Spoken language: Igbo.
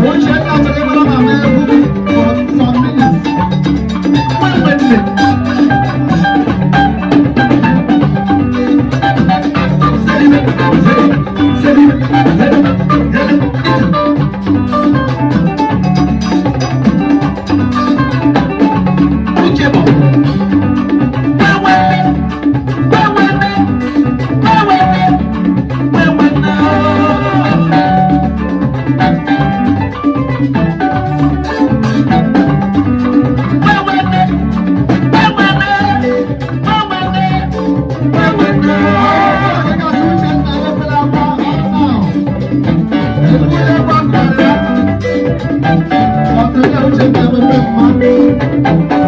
Uchenna chọrọ ịgbara mama egwu for some minutes. Wait, wait, wait. Uche bụ wewe wewe wewe wewe na. Uchenna.